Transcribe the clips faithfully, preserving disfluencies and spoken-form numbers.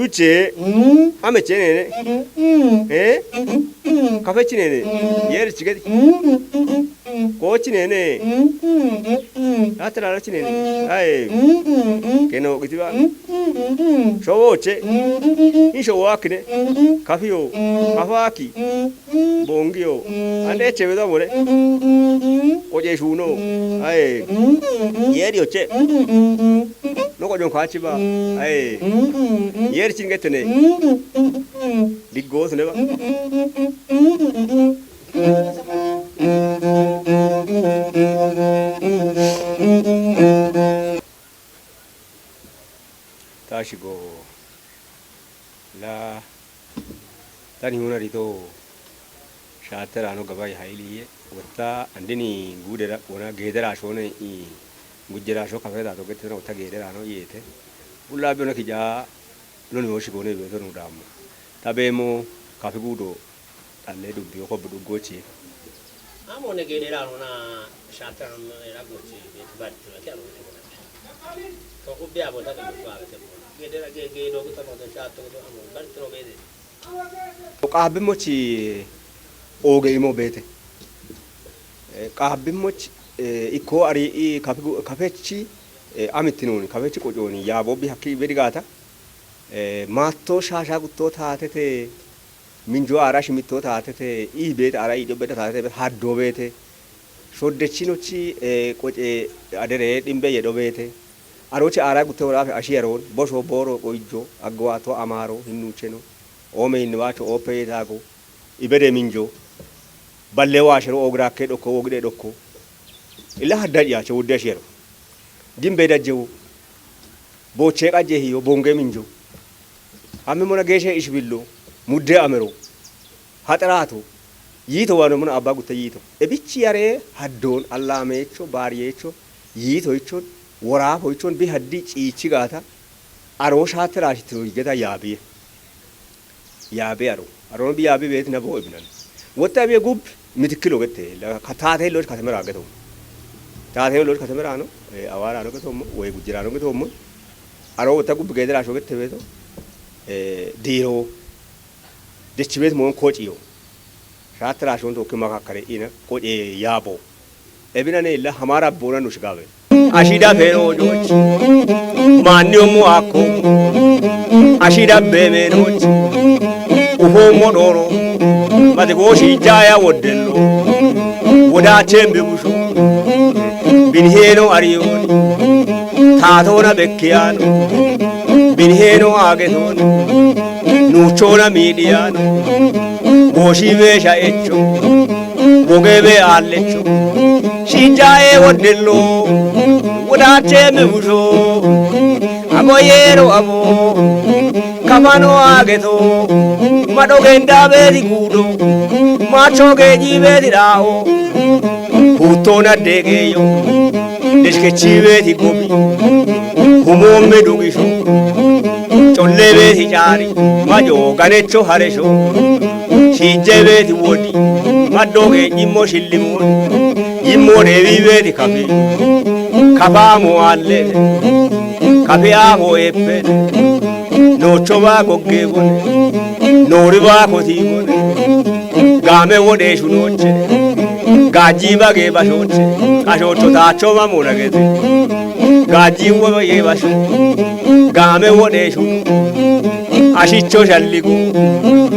Che, ame chenene. Eh? Kafe chinene. Yeri chigeti. Ko chinene. Atara chinene. Ae. Keno gitiba. Showo che. Isho wakine. Kafiyo. Kafaki. Bongiyo. Ande chebe da more. Oje shuno. Ae. Yeri oche. No ko jon kachiba. Ae. Yeri chingetene. Digos neba. Tashigo. La. Tani huna rito. Shaterano gabai hailiye. Wata andini gudera wona gedera shone i. Gujera sho kafeta to getena wata gedera no yete. Bulla biona kija. Loni mo shigone beto no damo. Tabemo kafi gudo. Alle dubbi ko budu gochi. Amo ne gede la nona shata no era gochi be bat la kya lo. To ko be abo ta ko ba te mo. Gede la ge ge do ko ta mo shata ko amo bat no be de. Qaabbi mochi oge imo beete. Eh, qaabbi mochi, eh, ikko ari i kafi gu-, kafechi, eh, amittinoni kafechi qoconi yaabo bi hakki bedigata. Eh, maatto shaasha gutto taatete, minjo ara shimitto taatete, ii beete ara ijo beda taatete, haddo beete. Shoddechinochi, eh, qoce adere dhimbe yedo beete. Arochi ara gutte worafe ashi yaron, bosho boro qoijo, aggowato amaro, hinnucheno. Ome hinniwacho ope yetago. Ibede minjo. Balle washero ogirakke dhokko, wogide dhokko. Illa hadda yacho wudde ashi yaro. Dimbe dajjewo. Boche qajje hiyo, bonge minjo. Amme mona geshe ishbillo, mudde amero, haxaraato, yiito waano mona abba gutte yiito. Ebichi yare haddon, allaameecho, baariyeecho, yiito ichon, woraafo ichon, bi haddi ciichi gaata, aro shaatte raashitino yigeta yaabiye. Yaabe aro. Arono bi yaabi beeti nabo ibinan. Wotta abiye gub mitikkilo gette. La ka-, taate loch katemera geto. Taate loch katemera no. Eh, awara no geto mo. Woy gujira no geto mo. Aro wotta gub gedera sho gette beto. Eh, diro. Dechi bet mon kochiyo. Shatra shon to kima kakare ina. Koche yabo. Ebinane illa hamara bona nushgabe. Ashida fero jochi. Mani omo ako. Ashida beme nochi. Ufomo doro. Mate goshi jaya wodello. Woda chembe busho. Binheno ariyoni. Tatona bekkiyano. Binheno agetoni. Nuchona midiyano. Goshi besha echo. Wogebe aallecho. Shinjae wodello. Wodache me busho. Abo yero abo. Kamano ageto. Mado genda bedi gudo. Macho geji bedi dao. Hutona degeyo. Deshkechi bedi gobi. Humome dugisho. Cholle bedi jari. Majo ganecho haresho. Shinje beti wodi, maddoge immo shillimon, immo dewi beti kafi, kafa mo alle, kafi amo eppe, no choba gogge bone, no riba koti bone, game wode shunoche, gaji bage bashoche, ashocho ta choba mo nagete, gaji wo ye basho, game wode shu, ashicho shalligu.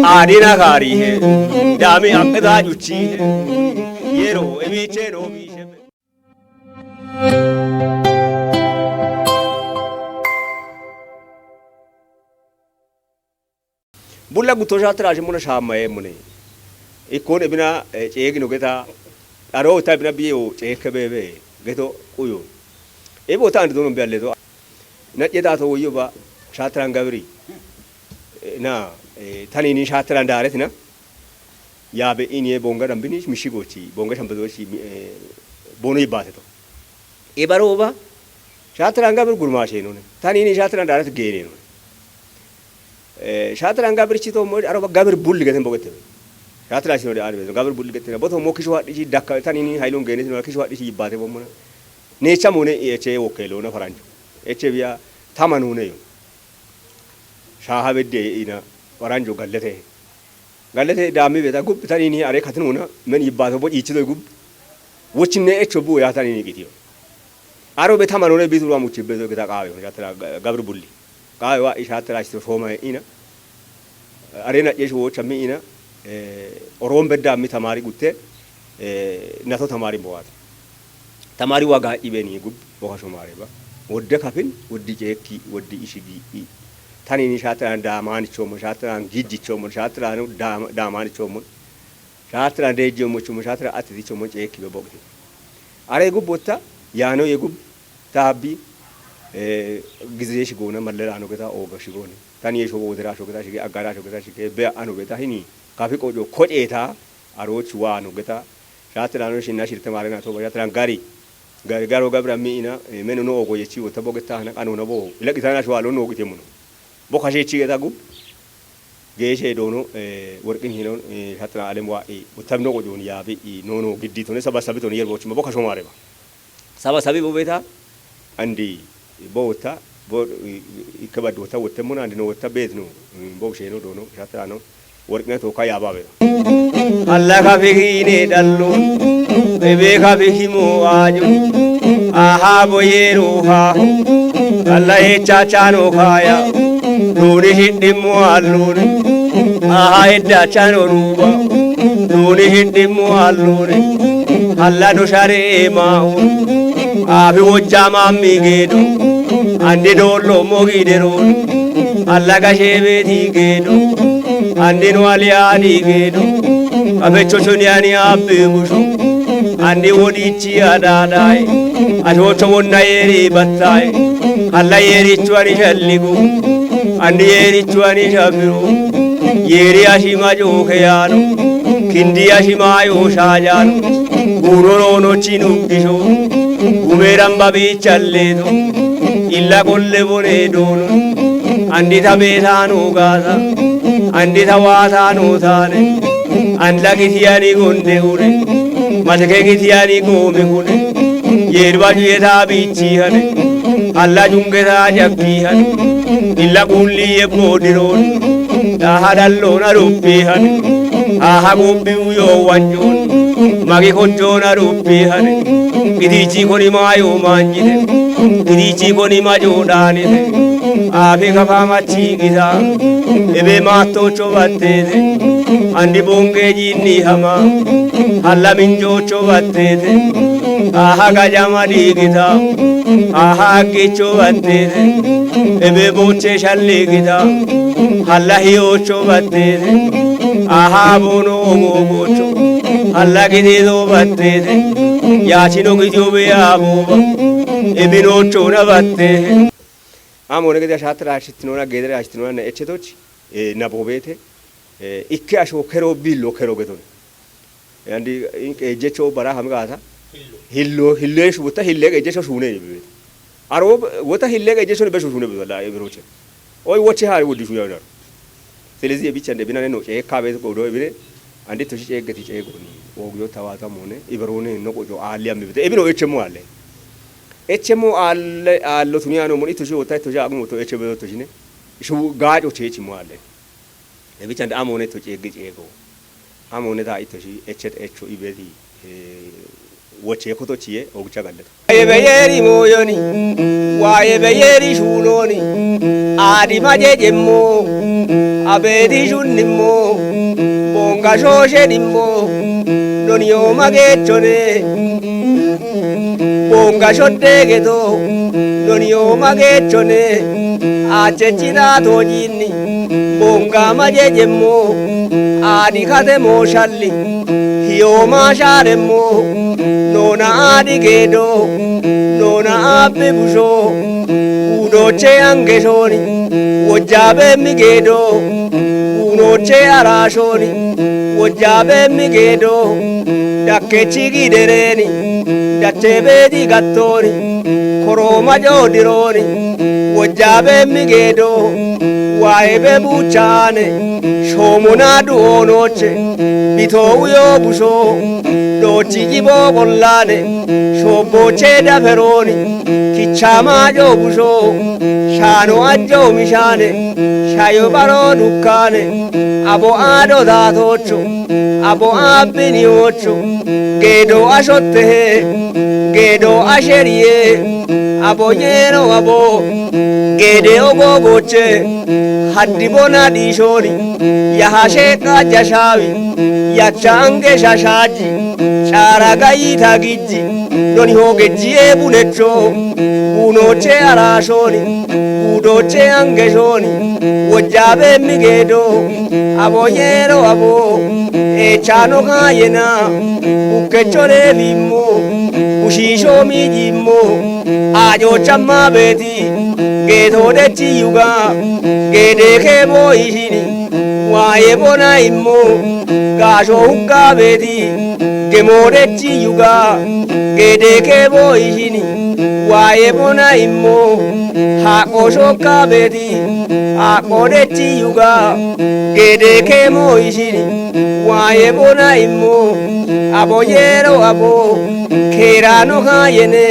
Adina karihe, dami aqda juchihe. Yero ebiche no bishe. Bulla gutto shatra shimuna shamaye mune. Ikkon ebina, eh, cegino geta. Aro ta ebina biyo ceke bebe. Geto uyo. Ebo ta andi dono bialle to. Na ceda to woyo ba shatran gabri. Eh, na, eh, tanini shatran daret na. Yabe ini e bonga dambini mishigochi, bonga shambazochi, eh, bono ibateto. Ibaro ba shatran gabri gurmashe none. Tanini shatran daret gene none. Eh, shatran gabri chito mo, aro ba gabri bulli geten bogete. Shatran shino de arbe, gabri bulli geten. Boto mo kisho hadi dakka, tanini hailon gene, kisho hadi ibate bomona. Ne chamone eche wokelo na faranjo. Eche biya tamanune yo. Taaha bedde ina waranjo gallete. Gallete daammi beta gub tanini are katinuna men yibbato bo ichido gub. Wochinne echo bu ya tanini gitiyo. Aro be tamanone bitu wa muchi bezo gita qawe. Shatira gabri bulli. Qawe wa shatira shito shoma ina. Are na jesho wocha mi ina. Oron bedda mi tamari gutte. Nato tamari bowata. Tamari waga ibeni gub boka shomare ba. Wodde kapin, woddi cekki, woddi ishigi. Tanini shatira damani chomo, shatira gijji chomo, shatira damani chomo. Shatira deji chomo, shatira atiti chomo cekki be bokti. Are gub botta yano ye gub tabbi. Gize shigona mallera ano geta oga shigoni. Tani yesho wodera shogeta shige, agara shogeta shige be ano beta hini. Kafi kojo kojeta arochi wano geta. Shatira no shinna shirte marena to shatira gari. Gari garo gabra mi ina menu no ogo yechi wota bogeta hana kanu na bo. Ila kitana shwa lo no gite muno. Bo kashe chi geta gub. Geshe dono worqin hinon shatira alem wa. Utam no gojon yabi nono giddi tone saba sabi tone yerbo chuma bo kasho mare ba. Saba sabi bo beta andi bo wota bo ikebad wota wotemuna andi no wota betno. Bo sheno dono shatano worqina to kaya ba beta. Allah ka fihine dallo ebe ka fihimo aju. Aha bo yero ha Allah e chachano kaya. Duni hindimmo alluni. Aha edda chano ruba. Duni hindimmo alluni. Allah do share maun. Abi wojja mammi gedo. Andi dollo mogi derun. Allah ga shebe di gedo. Andi no ali adi gedo. Abe chocho ni ani abbe mushu. Andi wodi chi adadai. Achocho wonna yeri battai. Allah yeri chwari shalligu. Andi yeri chwani shabiru. Yeri ashima jo keyano. Kindi ashima yo shajano. Guroro no chinu gisho. Umeran babi challedo. Illa golle bone dono. Andi ta betano gaza. Andi ta watano tane. Andi la gitiyani gonde ure. Mateke gitiyani gome gune. Yerba juye ta bichi hane. Alla junge ta jakki hane. Illa kulli ye bodiron. Ta hadallo na rupi hane. Aha gobbi uyo wanjon. Magi konjo na rupi hane. Gidichi koni mayo manjine. Gidichi koni majo danine. Abe kafa machi gita. Ebe mato chobatete. Andi bonge jinni hama. Alla minjo chobatete. Aha gajama digita. Aha gicho batete. Ebe boche shalli gita. Alla hiyo chobatete. Aha bono ogo bocho. Alla gidido batete. Yachino gidio be aboba. Ebino chona batete. Amone gede ashatira ashitinona gedere ashitinona na echetochi. Nabobete. Ikke asho kero billo kero getone. Andi inke jecho bara hamgata. Hillo hillo shu wota hille jecho shune be. Aro wota hille jecho be shune be la ebroche. Oy woche hari wodi shu yanar. Selezi ebicha nde binane no che kabe ko do ebine. Andi to shi che gati che goni. Ogyo tawata mone ibrone no ko jo ali ambe bete ebino eche mo ale. Eche mo ale allo tuniano mo ito shi wota to ja mo to eche be to shine. Shu gajo che chi mo ale. Ebichande amone to ceeggi ceego. Amone ta ito shi echet echo ibeti. Woche koto chiye ogcha galleto. Waye be yeri moyoni. Waye be yeri shunoni. Adi maje jemmo. Abedi shunnimmo. Bonga shoshe nimmo. Noni o magechone. Bonga shodde geto. Noni o magechone. Achechina tojinni. Bonga majejemmo. Adi kate mo shalli. Hiyo ma sharemmo. Nona adi gedo. Nona abbi busho. Udoche angeshoni. Wojjabe mi gedo. Unoche arashoni. Wojjaabeemmi geedo, dakkechi gidereeni, dacheebeedi gattooni, korooma joodironi, wojjaabeemmi geedo, waaye be buuchaane, shoomona du'oonooche, bitoo uyoo bushoo, doochi jiboo qollaane, shoobboochee daferooni, kichaamaa joo bushoo, shaano ajjoo mishaane, shayo baroo dukkaane, abo aado daatoocho, abo aabbiniyoocho, geedo ashottehe, geedo asheriye, abo yeero abo, geede ogoogoche, haddi bona dhiishooni, yahashe qajja shaawi, yacha ange shashaaji, caara gayita gijji, doni hoogejjiye bunecho, buunoche araashooni, buudoche angeshooni, wojjaabeemmi geedo, abo yeero abo, eechaano kaayena, bukkecho reefimmo, bushiisho miijimmo, aajoocha maabeeti, geetoodechi yuga, geede keemo ishini, waaye bona immo, gaasho huggaabeeti, gemoodechi yuga, geede keemo ishini, waaye bona immo, haaqo shokkaabeeti, haaqoodechi yuga, geede keemo ishini, waaye bona immo, abo yeero abo, keeraano kaayene,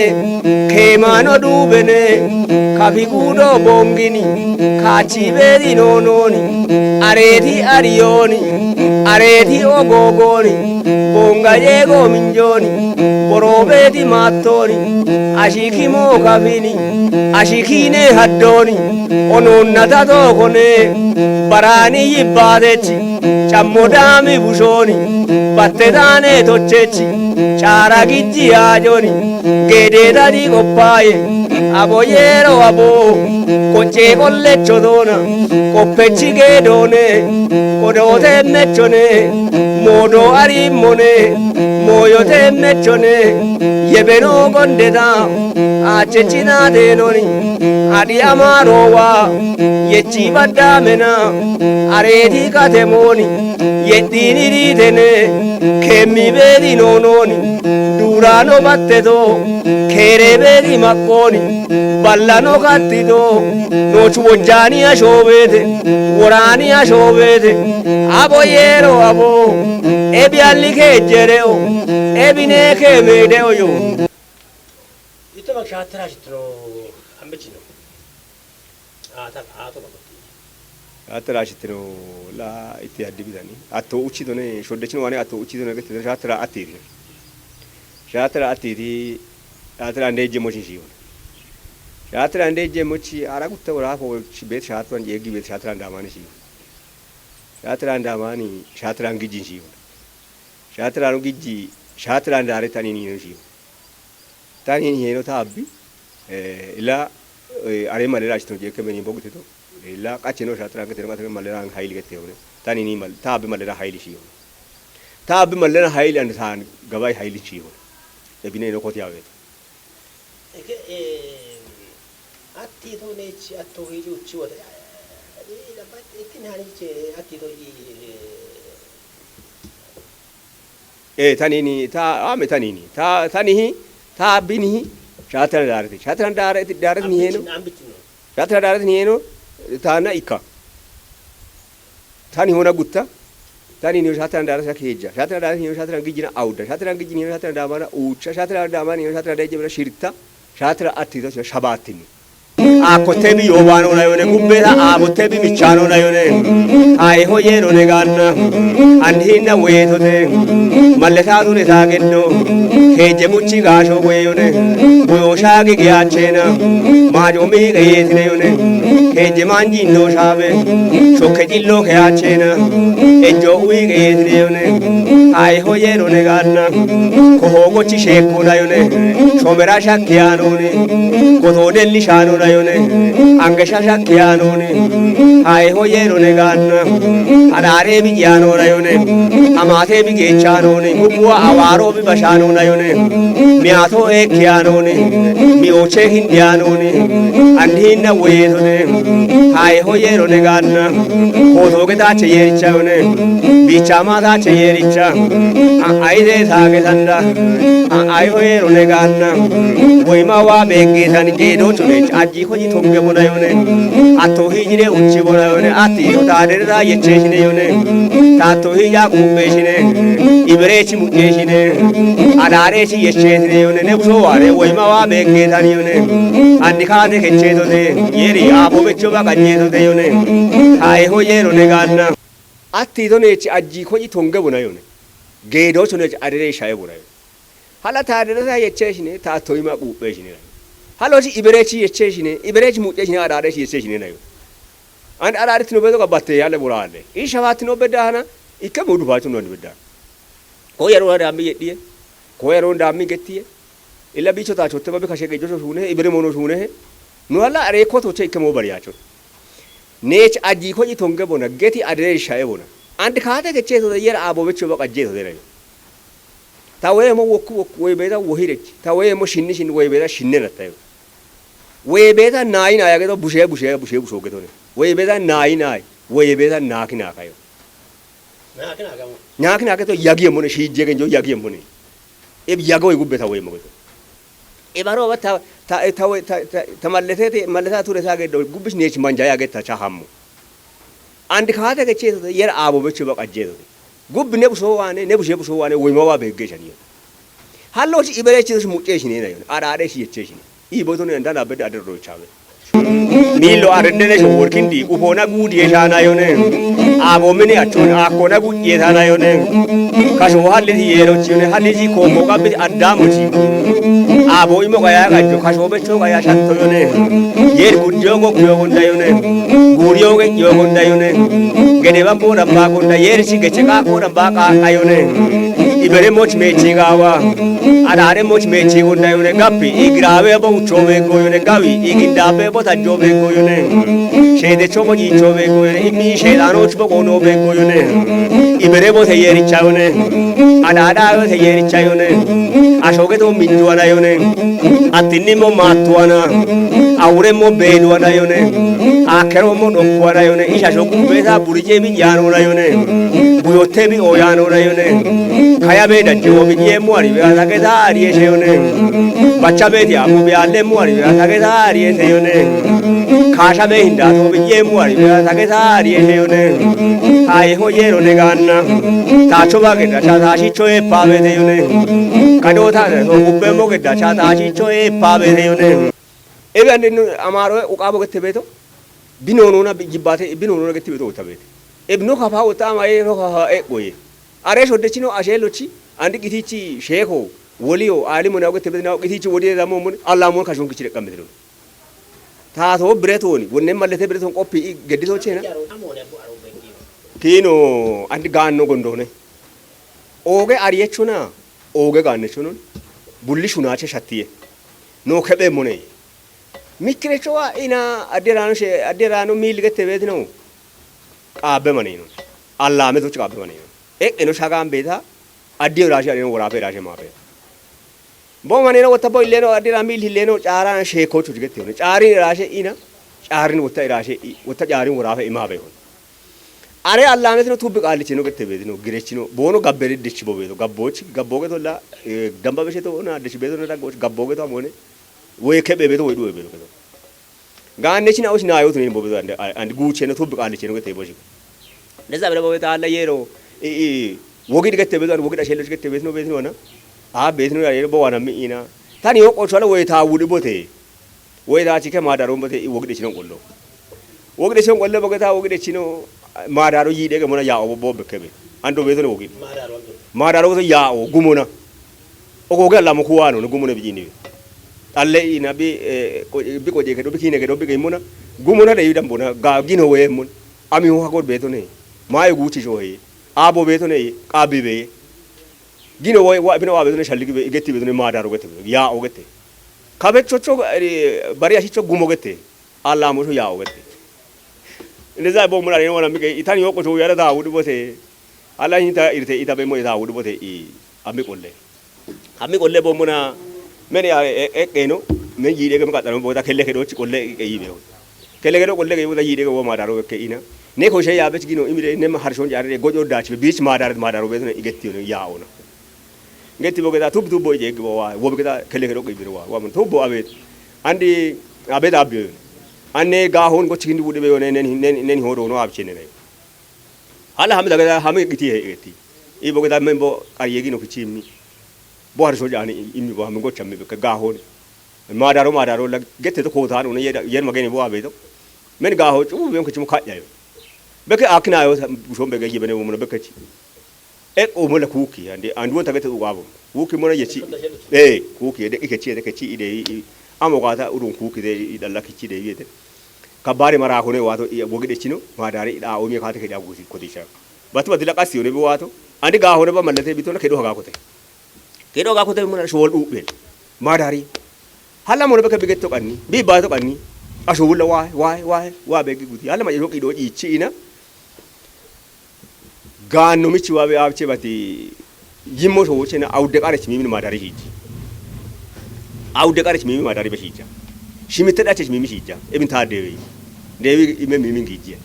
keemaano duubene, kafi guudo bongini, kaachi beedi noonooni, areeti ariyooni, areeti ogoogooni, bonga yeego minjooni, boroobeeti maattooni, ashikimoo kafini, ashikiine haddooni, onoonna tatoo kone, baraani yibbaatechi, cammo daami bushooni, batte taane tochechi, caara gijji yaajoni, geedeetati qoppaaye, abo yeero abo, qoccee qollecho doona, qoppechi geedoone, qodoote mechone, moodoo ariimmone, mooyote mechone, yebenoo gondeta, aachechina teenoni, adhi amaaroowa, yechi baddaamena, areeti katemooni, yedhiini riitene, keemmi beedi noonooni, duuraano batteto, keere beedi maqqooni, ballano kattito, noochu wojjaani ashoobeete, woraani ashoobeete, abo yeero abo, ebi alli keejjereo, ebine keemeedeo yo. Itto bak shaattara shittino, ambichino. Aata, aato bagotti. Shaattara shittino la itti addi bitani. Atto uchitone, shoddechino waane atto uchitone gette shaattara attiiti. Shaattara attiiti, shaattara ndeejje mochin shiiwone. Shaattara ndeejje mochi ara gutta wora ko chi bet shaattuan jeegi bet shaattara ndaamani shiiwone. Shaattara ndaamani, shaattara gijjin shiiwone. Shaattara gijji, shaattara ndaare tani ni shiiwone. Tani ni heno taabbi, eh, ila, eh, are malera ashito jekke meni bogte to. Ila qache no shaattara gete no qatene malera hayli gete hone. Tani ni mal, taabbi malera hayli shiiwone. Taabbi malera hayli and saan gabai hayli shiiwone. Ebine no koti awe. Eke, eh, atti to nechi atto hiju uchi wata. Eh, ila bat etin hani che atti to i, eh, Eh, tanini, ta, ame tanini. Ta, tanihi, ta binihi, shaattara daarati. Shaattara daarati, daarati ni heno. Ambichino, ambichino. Shaattara daarati ni heno, taana ikka. Tani hona gutta. Tani ni shaattara daarati keejja. Shaattara daarati ni shaattara gijjina awda. Shaattara gijjina shaattara daamana uucha. Shaattara daamana shaattara deejjabana shirta. Shaattara atti to shabaatini. Akkote bi yobaano na yone gubbera, abote bi michaano na yone. Aye hoye no ne ganna. Andi hinna weetote. Malle taatu ne taageddo. Keejje muchi gaasho goye yone. Goyo shaagi geyaachena. Maajo mi geyeetine yone. Keejje manji no shaabe. Shokke jillo keyaachena. Ejjo uyi geyeetine yone. Aye hoye no ne ganna. Koho gochi sheekko na yone. Shomera shakkiyaanone. Koto delli shaanona Yone, angesha shakkiyaanoni, haeho yeerone gaanna, adaare bi yaanoora yone, amaate bi geechaanoni, gubbuwa awaaro bi bashaanona yone, miyaato eekkiyaanoni, miyooche hindiyaanoni, andihinna woyeetone, haeho yeerone gaanna, kootooge taache yeericha yone, biichaama taache yeericha, a-, ayide taagetanda, a-, aeho yeerone gaanna, woyima waa beeggeetan geedoochonech, ajji koji tonge bona yone. Atto hijine uchi bona yone. Atti to taadere da yeche shine yone. Tatto hija kubbe shine. Ibere chi muche shine. Adare chi yeche shine yone. Ne buso ware woyima waa beeggeetan yone. Andi kaate keche to de. Yeri abo becho ba kanye to de yone. Haeho yeerone gaanna. Atti to nechi ajji koji tonge bona yone. Geedoochonech adere shae bona yone. Hala taadere da yeche shine, tatto ima kubbe shine. Halochi ibere chi yeche shine, ibere chi muche shine, adare chi yeche shine nayo. And adare tino bedo gabatte yale burale. Isha watino bedahana, ikke mudu fachu non bedda. Ko yaro da mi yediye. Ko yaro da mi getiye. Illa bicho ta chotte babi kashe gejo shune, ibere mono shune. No hala are ko to che ikke mo bariyacho. Neech ajji koji tonge bona, geti adere shae bona. And kaate keche to de yer abo becho ba kajje to de nayo. Ta weye mo wokku wokku, weye beeta wohirech. Ta weye mo shinni shinni, weye beeta shinne nattayo. Weye beeta naayi naayi ageto bushe bushe bushe busho getone. Weye beeta naayi naayi, weye beeta naaki naakayo. Naaki naaki mo. Naaki naaki to yagi yemmone, shiijje genjo yagi yemmone. Eb yago gubbe ta weye mo geto. Ebaro ba ta, ta, ta, ta, ta, ta mallete, te, malleta ture ta gedo, gubbish neech manja ya getta cha hammo. And kaate keche to de yer abo becho ba kajje to de. Gubbi ne buso wane, ne bushe buso wane, woyima waa beegge shaniyo. Hallochi ibere chi muche shine nayo. Adare chi yeche shine. Ibo to ne ndana bedda adero chabe. Miillo areddene sho workindi, ufoona guudiye shaana yone. Abo mini achchon, akkona gu'ye taana yone. Kasho halliti yeerochi yone, halliti koommo gabbiti addaamochi. Abo imo qaya gajjo, kasho becho qaya shatto yone. Yeer guddiyo gokkiyo gonda yone. Guuriyo ge'yo gonda yone. Gede bambo damba gonda, yeerichi geche qaaqo damba qaaqa yone. Ibere moch meechi gaawa. Adaare moch meechi gonda yone. Gappi, igiraawe bo ucho beeggo yone. Gawi, igindaabe bo tajjo beeggo yone. Sheedecho bo jiicho beeggo yone. Immi sheexaanoch bo goono beeggo yone. Ibere bo te yeericha yone. Adaadaawe te yeericha yone. Ashoge to minjuwana yone. Attinni mo maattuwana. Awure mo beeduwana yone. Akkero mo dhokkuwana yone. Isha shogu beeta burije min yaanona yone. Buyotte bi oyaanona yone. Kaya be dajje wo bi yemmo ari be atageta ari ese yone. Bacha be ti amu be alle mo ari be atageta ari ese yone. Kasha be hinda to bi yemmo ari be atageta ari ese yone. Haeho yeerone gaanna. Tacho ba geda cha tashi cho e pa be te yone. Kado ta to gubbe mo geda cha tashi cho e pa be te yone. Ebe ande no amaro uqabo gette beto. Bino nona bi-, jibbate, bino nona gette beto ta bete. Eb no kafa wota ma e no kafa e goye. Are shoddechino ashelochi, andi gitichi sheeko, woliyo, alimo na gette beto na gitichi wodiye da mo mun, Allah mon kashon kichire kametino. Ta to biretoni, wonne mallete bireton qoppi i geddito chena. Kino andi gaanno gondone. Ooge ariyechona, ooge gaannechonon, bulli shunache shattiye. No kebe mone. Mikkirechowa ina adderano she-, adderano miil gette beetino. Qaabbe manino. Allame tuch qaabbe manino. Eqqeno shagaan beeta, addi raashe arino woraafe raashe maafe. Bo manino wotta bo illeno addi ra miil illeno caarana sheekkochu jigettino. Caarin raashe ina, caarin wotta raashe i, wotta caarin woraafe imaafe hon. Are allametino tubbi qaallichino gette beetino, girechino, boono gabberi dichi bo beeto, gabboochi, gabbooge tolla, eh, damba beshe to ona, dichi beeto na daggoochi, gabbooge to amone, woy kebe beeto, woy duwe beeto keto. Gaanne china osh naayo tunin bo beeto ande, ande guucheno tubbi qaallichino gette boshi. Deza bere bo beeto alla yeero, i, i, wogid gette beeto, wogid ashelloch gette beetino, beetino na. A beetino ya yeero bo wana mi ina. Tani yo qochola woy ta wudi bote. Woy ta chike maadaro bote, i wogid chino qollo. Wogide chon qolle bogeta wogide chino maadaro yiidege mona yaa'o bo bekkebe. Ando beetono wogide. Maadaro to yaa'o gumona. Ogoge allamo kuwano no gumona bijini. Alle ina bi, eh, ko-, bi koje ke do bi kine ke do bi ke mona. Gumona de yidam bona ga gino we mon. Ami ho hakor beetone. Mayo guchi shohe. Abo beetone qabi be. Gino we wa bino wa beetone shalligi be getti beetone maadaro gette be. Yaa'o gette. Kabechocho, eh, bari ashicho gumo gete. Alla musho ya ogete. Ndeza bo muna reno wana mike itani yoko cho yara da wudu bote. Alla hinta irte ita be mo ita wudu bote i ami qolle. Ami qolle bo muna men ya e, e, eno men yide ke makatano bo ta kelle ke do chi qolle ke yibe. Kelle ke do qolle ke bo ta yide ke bo madaro ke ina. Ne ko she ya be gino imire ne ma harshon jare gojo dachi be bich madar madaro be ne igetti ya ona. Ngetti bo geta tub tub bo je bo wa wo geta kelle ke do ke biro wa wa mun tub bo abet. Andi abet abyo. Anne ga hon go chikindi wude be ne ne ne hodo no abchene ne. Hala hame daga hame giti he geti. I bo geta men bo kar yegi no kichi mi. Bo har soja ani imi bo hame go chamme be ga hon. Madaro madaro la gete to ko tano ne yer yer magene bo abe to. Men ga ho chu be kichi mo kaya yo. Beke akna yo bushon be ga yebene mo beke chi. E o mo la kuki ande andu ta gete uga bo. Kuki mo na yechi. Eh kuki de ike chi de ke chi ide. Amo gata urun kuki de i dalla kichi de yede. Kabare mara hone wato i bogi de chino madare da o mi kata ke da gusi kodisha. Batu badila kasi one bo wato. Andi ga hone ba malate bito na kedo haga kote. Kedo haga kote mo na shol u be. Madari. Hala mo be ka bigetto kanni. Bi ba to kanni. Asho wulla wa wa wa wa be gi guti. Hala ma yoki do ichi ina. Gaanno michi waabe aabche bati yimmo to wochena awde qare chimimi madare hiji. Awde qare chimimi madare be hija. Shimitte dache chimimi hija. Ebin ta dewe. Dewi ime mimi ngije.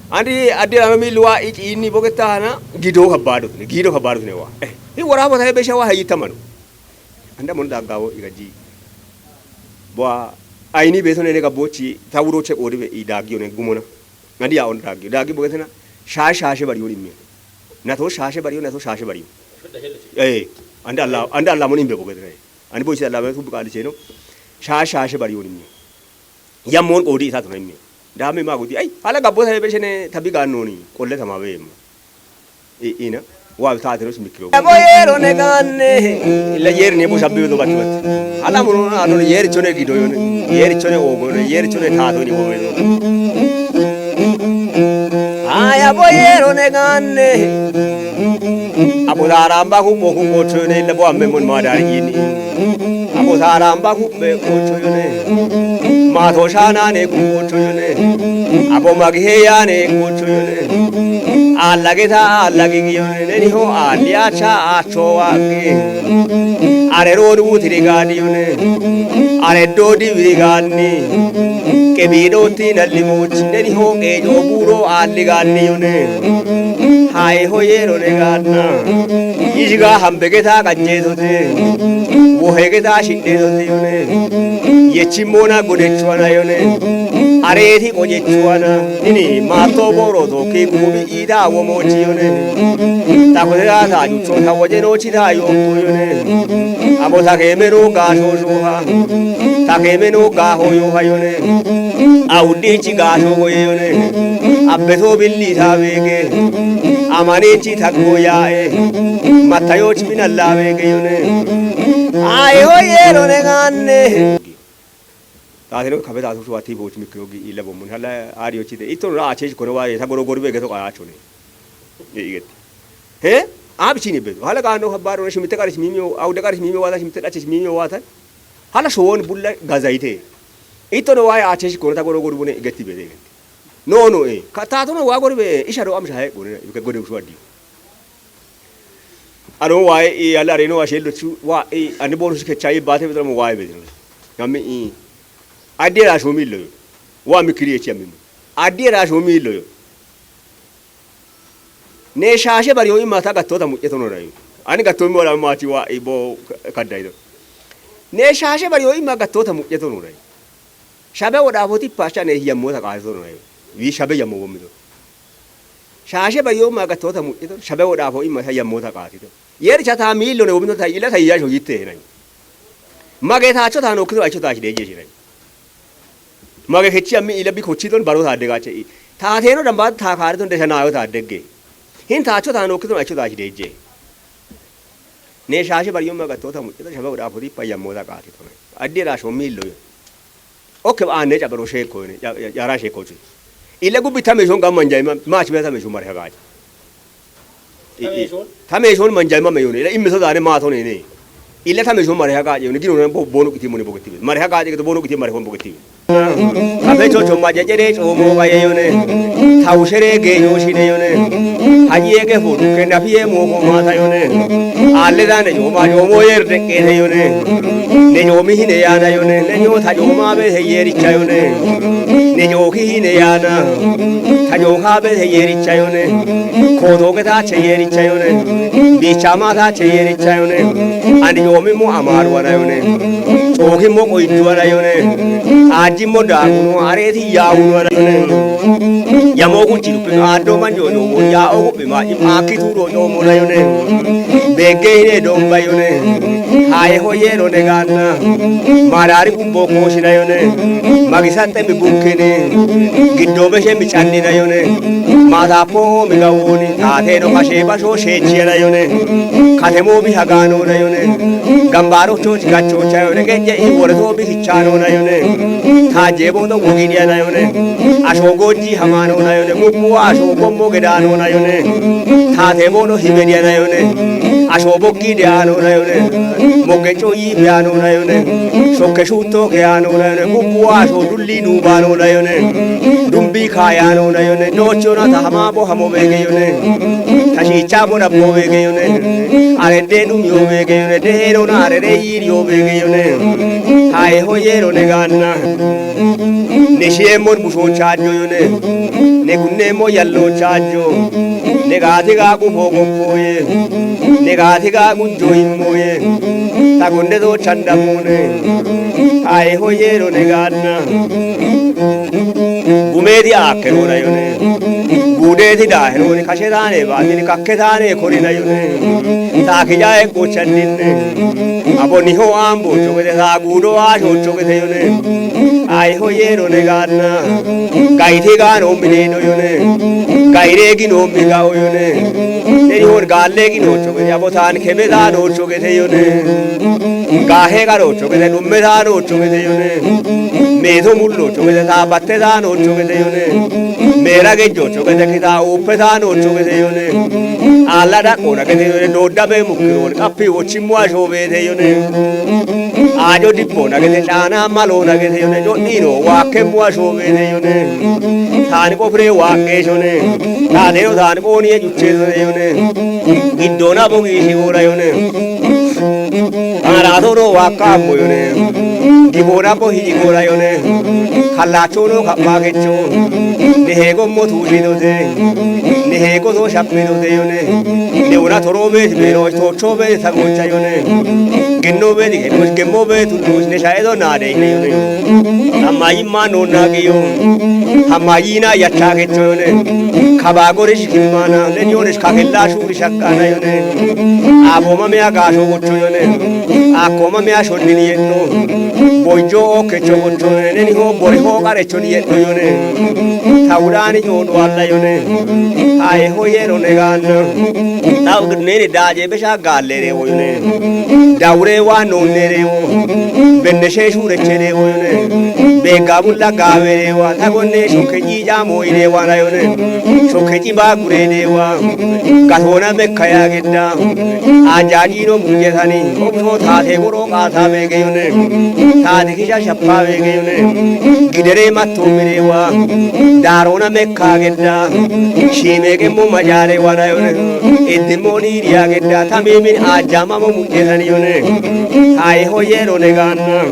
Andi adde ama mi luwa iki inni bogetta hana gido kabado ne gido kabado ne wa. Eh, hi wara bota be shawa hayi tamano. Anda mon da gawo igaji. Bwa aini be to ne ga bochi ta wuro che odi be idagi one gumona. Ngadi ya on dagi dagi bogetena. Sha sha she bari yoni me. Na to sha she bari yoni na to sha she bari. Eh, anda Allah anda Allah moni be bogetena. Ani boy se Allah be tu bukali cheno. Sha sha she bari yoni me. Ya mon odi ta to me. Da me ma gudi ai hala gabbo ta be shene tabi ganoni kolle tama be mo. Ina wa ta tero si mikro. Abo yero ne ganne. La yer ne bo shabbe do bat bat. Ala mo na no yer chone gido yo ne. Yer chone ogo ne yer chone ta do ni bo. Aya bo yero ne ganne. Abo daramba ku bo ku bo chone la bo amme mon madari ini. Abo saramba kubbe kuchuyune. Mato shanane kuchuyune. Abo magiheyane kuchuyune. Allageta allagigiyune. Neniho alliacha acho wagi. Are rodu tirigadiyune. Are dodi virigani. Kebido tinalli mochi. Neniho kejo buro alliganiyune. Hai hoyero neganna. Ishiga hambegeta gajjesote, wohegeta shidhesote yone, yechimona godechuwana yone, areti qojechuwana, ini mato boro doki kubi ida womochi yone, takotera ta jucho ta wojeno chita yoko yone, abo takemero gasho shoha, takemero gaho yoha yone, audichi gasho goye yone, abbeto billi tabege, amanichi tagoyae, matayochi minalla bege yone. Ai hoye rone ganne. Tateno kabe tatu suwati bochi mikrogi ila bomun hala ari yochite. Ito ra ache kono wa ta goro gori bege to kaya chone. Ye iget. He? Abchini be. Hala gano habaro shimite karish mimio, aude karish mimio wata shimite dache mimio wata. Hala showon bulla gazayite. Ito no wa ache kono ta goro gori bune igeti be de. No no e ka tato no wa gori be isha do am shahe gori ke gode uswa di. Ano wa e ala reno wa shelo chu wa e ani bonu ke chai bate be mo wa e be. Ngami i adira shumi lo. Wa mi kiri e chi ami. Adira shumi lo. Ne shashe bariyo imma ta gattota mu'yetono rayo. Ani gattomi wala mati wa ibo kaddayido. Ne shashe bariyo imma gattota mu'yetono rayo. Shabe wodhaafoti pacha ne hiyammoota qaasitono rayo. Wi shabe yammo wommito. Shashe bariyo imma gattota mu'yetono shabe wodhaafo imma ta yammoota qaasito. Yeri cha ta miillone wommito ta ila ta iyasho yitte henayo. Mage taacho ta nokkito acho ta shideje shirayo. Mage kechi ammi ila bi kochidon baro ta degache i. Ta teno damba ta kare ton desha nayo ta degge. Hin taacho ta nokkito acho ta shideje. Ne shashe bariyo ma gattota mu'yetono shabe wodhaafoti pa yammoota qaasitono. Adde ra shomi illo yo. Oke ba ne chabaro sheko ne. Yara sheko chu. Ila gubbi tame shon gamman jayma ma chibe tame shon marha gaji. Tame shon manjayma me yone. Ila imme so dane ma to ne ne. Illa tame shon mare haga je yone gino ne bo bono kiti moni bogeti. Mare haga je to bono kiti mare hon bogeti. Kafe chocho maja jere chomo ga ye yone. Tau shere ge yo shine yone. Haji ye ge fu ke na fiye mo ko mata yone. Alle da ne yo ma yo mo yer de ke ne yone. Ne yo mi hine ya na yone. Ne yo ta yo ma be he yeri cha yone. Ne yo ki hine ya na. Ta yo ka be he yeri cha yone. Kodo ge ta che yeri cha yone. Bicha ma ta che yeri cha yone. Ani yo mi mo amaru wa na yone. Choki mo ko idu wa na yone. Aji mo da uno areti ya uno wa na yone. Ya mo ku chiru pe ado man yo yo mo ya o ku pe ma ima ki tu ro yo mo na yone. Bege hine do ba yone. Haye ho ye ro ne ga na. Marari ku bo ko shi na yone. Magi sa te mi bu ke ne. Gido be she mi chan ni na yone. Ma ta po mi ga wo ni. Ta te no ka she ba sho she chi na yone. Ka te mo bi ha ga no na yone. Gambaro cho chi ga cho cha yone. Ge je i wo re to bi ki cha no na yone. Ta je bo do wo gi ni na yone. A sho go ji ha ma no na yone. Mu pu a sho go mo ge da no na yone. Ta te bo no hi be ni na yone. A sho bo gi de a no na yone. Mo ge cho yi be a no na yone. Sho ke shu to ke a no na yone. Mu pu a sho du li nu ba no na yone. Dum bi ka ya no na yone. No cho na ta ha ma bo ha mo be ge yone. Ta shi cha bo na bo be ge yone. A re de dum yo be ge yone. De ro na a re re yi yo be ge yone. Haye ho ye ro ne ga na. Ne she mo bu sho cha jo yone. Ne gunne mo yallo chajo. Ne ga ti ga ku mo go poye. Ne ga ti ga ku jo in moye. Ta gunde do chanda mone. Ai ho ye ro ne ga na. Gume di a ke ro na yone. Gude di da he ro ne ka she da ne ba ni ka ke da ne ko ri na yone. Ta ki ja e ko chan din ne. Abo ni ho ambo cho ke de sa gudo a cho cho ke de yone. Ai ho ye ro ne ga na. Gai te ga no mi ne no yone. Gai re gi no mi ga o yone. Ne ni hon ga le gi no cho ke ya bo tan ke me da no cho ke te yone. Ga he ga ro cho ke te no me da no cho ke te yone. Me to mul lo cho ke te ta ba te da no cho ke te yone. Me ra ge jo cho ke te ki ta u pe da no cho ke te yone. A la da ko na ke te yone no da be mu ki ro ka pi wo chi mo a cho be te yone. Ajo dippo na gete chana malo na gete yone jo nino wa ke mwa sho gete yone. Tani ko pre wa ke shone. Tani ro tani ko ni ju che yone. Gido na bo gi shi gora yone. Ara do ro wa ka mo yone. Di bo na bo hi gora yone. Kala cho no ka ma ke cho. Ne he go mo tu ni do de. Ne he go do sha pe do de yone. Ne ora to ro be be ro to cho be sa go cha yone. Genno be di, gemmo be tu tu ne sha edo na de ne. Amayi ma no na ge yo. Amayi na ya cha ge to ne. Kaba go re shi kimana ne yo ne ka ge la shu ri sha ka na yo ne. Abo ma me aga sho go to yo ne. Ako ma me a sho ni ni no. Bo jo o ke cho go to ne ni ho bo re ho ka re cho ni no yo ne. Taurani yo do alla yo ne. Ai ho ye ro ne ga na. Tau ne ne da je be sha ga le re wo yo ne. Daure wa no ne re wo. Benne she shure che re wo yo ne. Be ga bu la ga we re wa. Ta go ne sho ke ji ja mo i re wa na yo ne. Sho ke ji ba gu re re wa. Ga ho na me ka ya ge da. A ja ji no mu je ta ni. Ko so ta te go ro ka ta me ge yo ne. Ta de ki ja sha pa me ge yo ne. Gi de re ma to me re wa. Da ro na me ka ge da. Shi me ge mo ma ja re wa na yo ne. E de mo ni ri ya ge da. Ta me me a ja ma mo mu je ta ni yo ne. Ai ho ye ro ne ga na.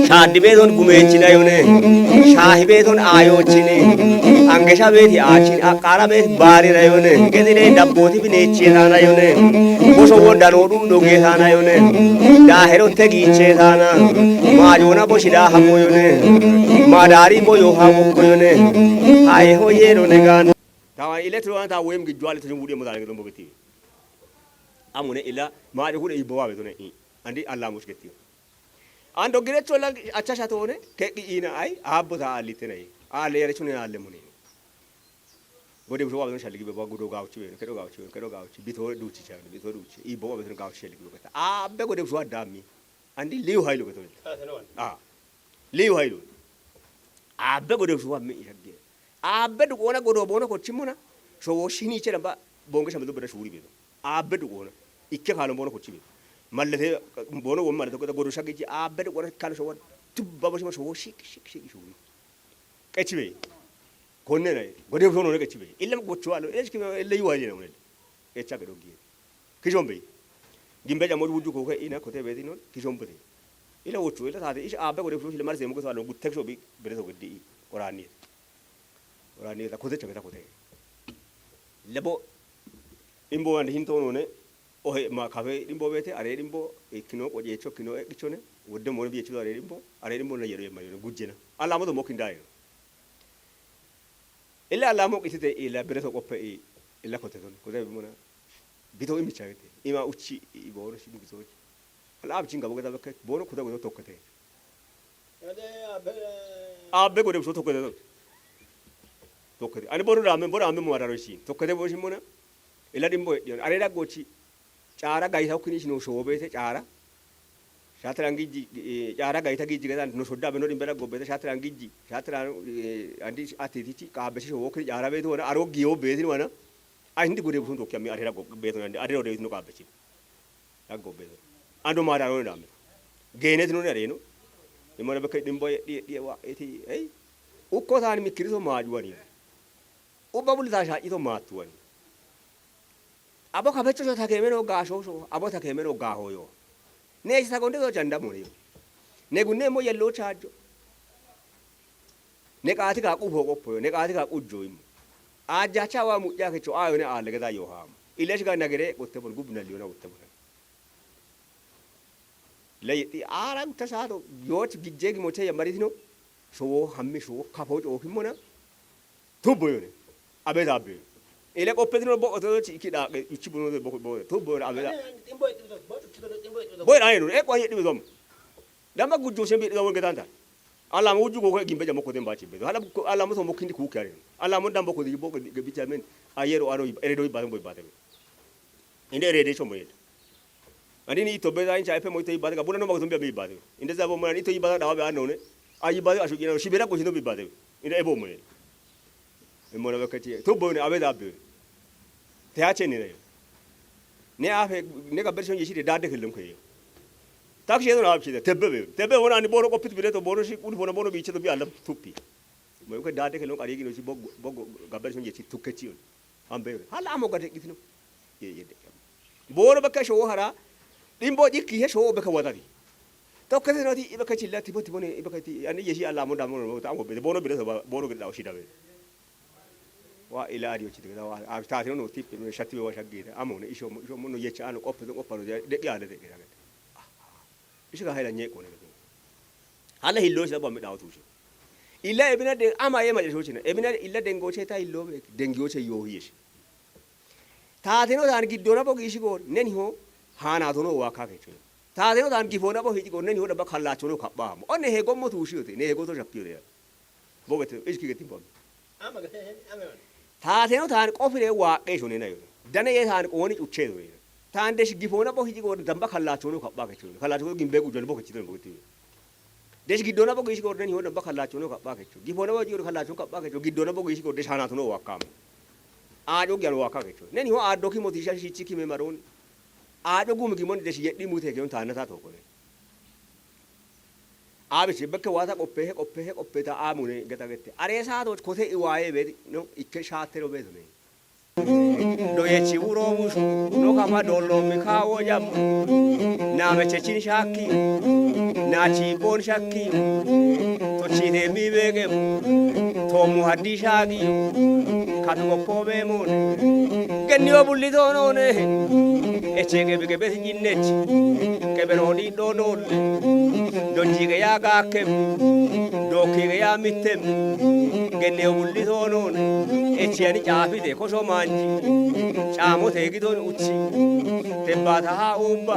Sha di be don gu me chi na yo ne. Sha hi be don a yo chi ni. Ange sha be ti a chi a ka ra be ba ri na yo ne. Ge di re da bo ti bi ne chi na na yo ne. Bo so wo da ro du no ge ta na yo ne. Da he ro te gi che ta na. Ma yo na bo shi da ha mo yo ne. Ma da ri mo yo ha mo ko yo ne. Ai ho ye ro ne ga na. Ta wa ile tro ta wem gi jwale to wudi mo da ge do mo ge ti. Amune ila ma de kude ibo wa be to ne i. Andi alla mushketi. Ando gire chola acha sha to ne ke ki ina ai abbo ta ali te ne. Ale yare chune ale mune. Gode buso wa be to shaligi be ba gudo gauchi be ke do gauchi ke do gauchi bito du chi cha bito du chi ibo wa be to gauchi shaligi be ta. Abbe gode buso wa dami. Andi liu hailo be to ne. Ah. Liu hailo. Abbe gode buso wa mi shagge. Abbe du kona godo bono ko chimuna. So wo shini chere ba bonge shambe do beda shuri be. Abbe du kona. Ikke kalo bono ko chibe. Mallete, boono won mallete, godo shagichi, aabbe wara kalo showa, tubba boshima showa, shik, shik, shik, showa. Qechibe. Konne nae, gode shono ne qechibe. Illa gocho alo, illa shiki, illa yuwa illa ne. Echa gedo gie. Kishombe. Gimbe jamo wuju ko ke ina kote beti non, kishombe. Illa wochu, illa tate, ish aabbe gode shoshi le marse mo ke salo, gutek shobi, bere so gedi, orani. Orani, ta kote chageta kote. Lebo, imbo and hinto no ne, Ohe ma kafe dhimbo beete, are dhimbo, ikkino qojeecho, ikkino eqqichone, wodde mono biyecho are dhimbo, are dhimbo na yero yemma yero gujjena. Allamo to mokkin dayo. Illa allamo qitite illa bereso qoppe i, illa kote ton. Kote mona. Bito imicha gete. Ima uchi i boro shi dugisochi. Alla abchin gabo geta bekke, boro kuda gudo tokkete. Abbe gode so tokkete ton. Tokkete. Ani boro dame, boro ame mo araro shi. Tokkete bo shi mona. Illa dhimbo edhiyon. Are da gochi. Caara gayta ukkini ishino showo beete caara. Shaatiran gijji, eh, caara gayta gijji gedan no shodda beno dimbera go beete shaatiran gijji. Shaatiran, eh, andi atitichi qaabbe shi showo ukkini caara beete wona aro giyo beete wona. Ay hindi gode busun tokki ami arira go beete wona andi arira ode no qaabbe shi. Aggo beete. Ando ma daro dame. Gene tino ne reno. Imana bekke dhimbo edhi edhi wa eti, ey. Ukko tan mikkiri so maajuwani. Ubba bulita sha'i to maatuwani. Abo kabecho so takemeno gaasho so, abo takemeno gaaho yo. Ne isi tagonde do janda mone yo. Ne gunne mo yello chaajo. Ne qaati ka qufo qoppo yo, ne qaati ka qujjo immo. Ajjacha wa mu'ya kecho ayo ne aale geda yo haamo. Ile shiga nagere gotte bon gubna liyo na gotte bon. Le yexi aara gutta saato yooch gijje gimoche yammaritino. Showo hammi showo kafo cookimmona. Tubbo yone. Abeet abbe. Ele qoppetino bo oto chi iki daaqe ichi bono bo bo tubbo yone abeet. Boy rayo e kwa yedi dom. Dama gujjo sembi dom getan ta. Alla mo uju ko gimbe jamo ko den bachi be. Hala alla mo so mo kindi ku kyare. Alla mo dambo ko di bo ge bicha men. Ayero aro ere do ba bo ba. Inde ere de chomo yede. Andi ni ito beza incha epe mo ito ibada ka buna no ma tumbi abi ibada. Inde zabo mo ni ito ibada dawa be anone. Ayi ibada ashu gina shibera ko shino ibada. Inde ebo mo. E mo na kati. To bo ne abeda be. Te ache ni ne. Ne afe ne ka bershon yeshi de dade kellum ke. Tak shi na abshi de tebbe be. Tebbe wona ni boro ko pit bile to boro shi kul bona boro bi che to bi alam tuppi. Mo ko dade kellum kari gino shi bogo bogo ka bershon yeshi tukke chi. Ambe hala amo gade gitino. Ye ye de. Boro baka showo hara. Dimbo jikki he showo baka wadari. To kete no ti ibaka chilla tipo tipo ne ibaka ti ani yeshi alla mo damo no ta mo be bono be so bono gida shida be. Wa ila adi ochi de wa a ta no tipe no shati wa shagge amo ne isho isho mo no yecha ano koppe do koppa no de de ya de de. Ishi ka hayla nye kone. Hala hillo shi dabba mi dawo tushe. Illa ebina de ama ye maje shochina. Ebina illa dengoche ta hillo be dengiyoche yo hiyeshi. Taateno taan giddona bo giishi goor neni ho haana tono waa ka kecho. Taateno taan gifona bo hiji goor neni ho dabba kallachono kabba mo. Onne he gommo tushiyote ne he goto shakkiyote. Bogete ishki getin bom. Taateno taan qofire waaqqe shone nayo. Dane ye taan qooni cuche do. Taan desh gifona bo hiji goor damba kallachono kabba kecho. Kallachono gimbe gujon bo kechi do bogete. Desh giddona bo giishi gorde ni ho damba kallachono kabba kecho. Gifona bo hiji goor kallachono kabba kecho. Giddona bo giishi gorde shana tono wakkam. Aajo gyan wakka kecho. Neni ho aaddo kimo tisha shichi kime maron. Aajo gum gimon desh yedhi mute keyon taana ta tokone. Abichi bekke wata qoppehe qoppehe qoppeta amune geta gette. Are saato kote iwaye be no ikke shaattero be ne. Doyechi wuro wushu no kama dolo mi kawo jam. Na meche chin shaki na chi bon shaki. To chine mi begem to mu haddi shagi. Katu go pobe mon. Genni o bulli to no ne. Eche ge be ge be jinnet. Ke be no di do do. Donji ge ya ga kem. Doki ge ya mitem. Genne o bulli to no ne. Eche ani chafi de ko so manji. Chamo te gi don uchi. Te bata ha umba.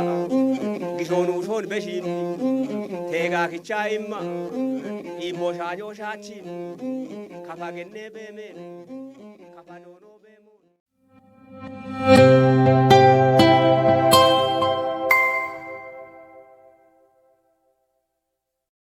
Gi son u son be shi. Te ga ki cha imma. Imbo sha jo sha chi. Kapa genne be me. Kapa no no be mo.